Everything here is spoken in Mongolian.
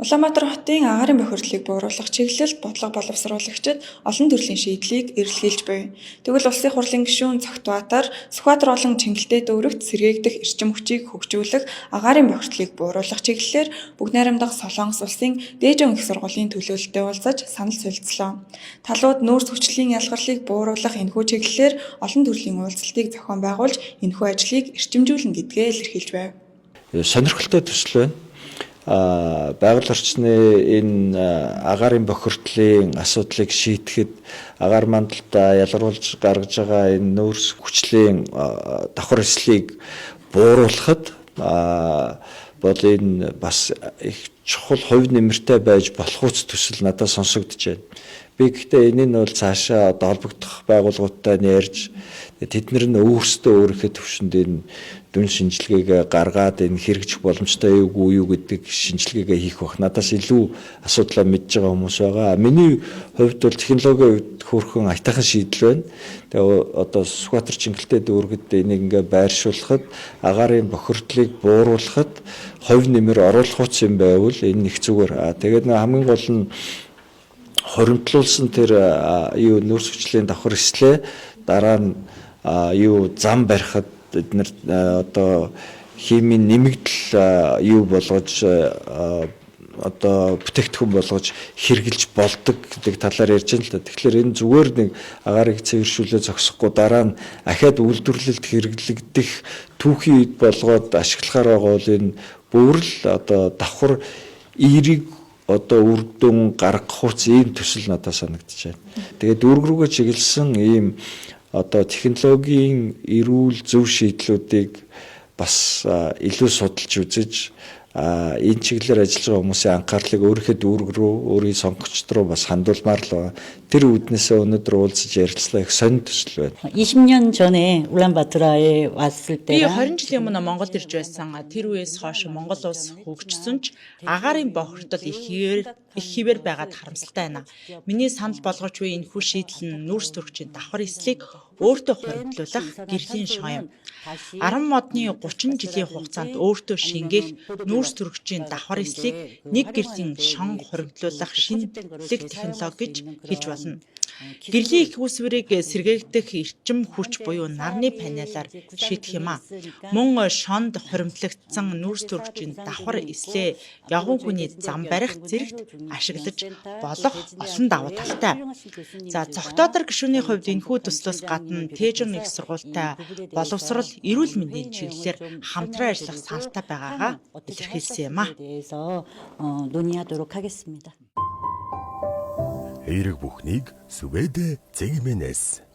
Улаанбаатар хотын агаарын бохирдлыг бууруулах чиглэлд бодлого боловсруулагчид олон төрлийн шийдлийг эрэлхийлж буй. Тэгвэл Улсын хурлын гишүүн Цогтбаатар Сүхбаатар болон Чингэлтэй дүүрэгт сэргээгдэх эрчим хүчийг хөгжүүлэх, агаарын бохирдлыг бууруулах чиглэлээр Бүгд Найрамдах Солонгос улсын Дэжон их сургуулийн төлөөлөлтөй уулзаж санал солилцлоо. Талууд нүүрс хүчлийн ялгарлыг бууруулах энэхүү чиглэлээр олон төрлийн уулзалтыг зохион байгуулж энэхүү ажлыг эрчимжүүлнэ гэдгээ илэрхийлж байв. Сонирхолтой төсөл байна. Байгаль орчны энэ агаарын бохирдлын асуудлыг шийдэхэд агаар мандалтаа ялгаруулж гаргаж байгаа энэ нүүрс хүчлийн давхар эслийг бууруулахад бол энэ бас их чухал хувь нэмэртэй байж болох үс төсөл надад сонсогдож байна. Би гэхдээ энэ нь бол цаашаа одоо холбогдох байгууллагуудтай ярьж, тэд нар нь өөрсдөө өөрийнхөө төвшөнд энэ дүн шинжилгээг гаргаад энэ хэрэгжих боломжтой юу юу гэдэг шинжилгээгээ хийх бах. Надаас илүү асуудлаа мэдж байгаа хүмүүс байгаа. Миний хувьд бол технологийн хувьд хөөрхөн аятайхан шийдэл байна. Тэгээ одоо Сүхбаатар Чингэлтэй дүүргэд энийг ингээ байршуулахад, агаарын бохирдлыг бууруулахад хувь нэмэр оруулах үс юм байвал энэ их зүгээр. Тэгээд хамгийн гол нь хоримтлуулсан тэр юу нүүрс хүчлийн давхар эслээ дараа нь юу зам барихад бид нар одоо химийн нэмэгдэл юу болгож, одоо бүтээгдэхүүн болгож хэрэгжилж болдог гэдэг талаар ярьж байна л да. Тэгэхээр энэ зүгээр нэг агаарыг цэвэршүүлээ зогсохгүй, дараа нь ахиад үйлдвэрлэлд хэрэглэгдэх түүхийн эд болгоод ашиглахаар байгаа бол энэ бүрэл одоо давхар эерэг одоо үр дүн гаргах хуц ийм төсөл надад санагдаж байна. Тэгээд дүүрэг рүүгээ чиглэсэн ийм одоо технологийн эрүүл зөв шийдлүүдийг бас илүү судалж үзэж, энэ чиглэлээр ажиллаж байгаа хүмүүсийн анхаарлыг өөрийнхөө дүүрэг рүү, өөрийн сонгогчд руу бас хандуулмаар л байгаа. Тэр үүднээсээ өнөөдөр уулзаж ярилцлаа, их сонин төсөл байна. 20년 전에 울란바토르에 왔을 Би 때랑 20 жилийн өмнө Монголд ирж байсан. Тэр үеэс хойш Монгол улс хөгжсөн ч агаарын бохирдол их хэвээр байгаад харамсалтай байна. Миний санал болгож буй энэхүү шийдэл нь нүүрс төрөгчийн давхар эслийг өөртөө хуримтлуулах гэрлийн шон юм. Арван модны 30 жилийн хугацаанд өөртөө шингээх нүүрс төрөгчийн давхар эслийг нэг гэрлийн шон хуримтлуулах шинэлэг технологи гэж хэлж болно. Гэрлийн эх үүсвэрийг сэргээгдэх эрчим хүч буюу нарны панелаар шийдэх юм а. Мөн шонд хуримтлагдсан нүүрс төрөгчийн давхар эслээ явган хүний зам барих зэрэгт ашиглаж болох олон давуу талтай. За, Цогтоотор гишүүний хувьд энэхүү төслөөс гадна Тэжон их сургуультай боловсрол, эрүүл мэндийн чиглэлээр хамтран ажиллах саналтай байгаагаа илэрхийлсэн юм а. 대해서 논의하도록 하겠습니다. Эерэг бүхнийг Сүбэдэ Цэгмэнэс.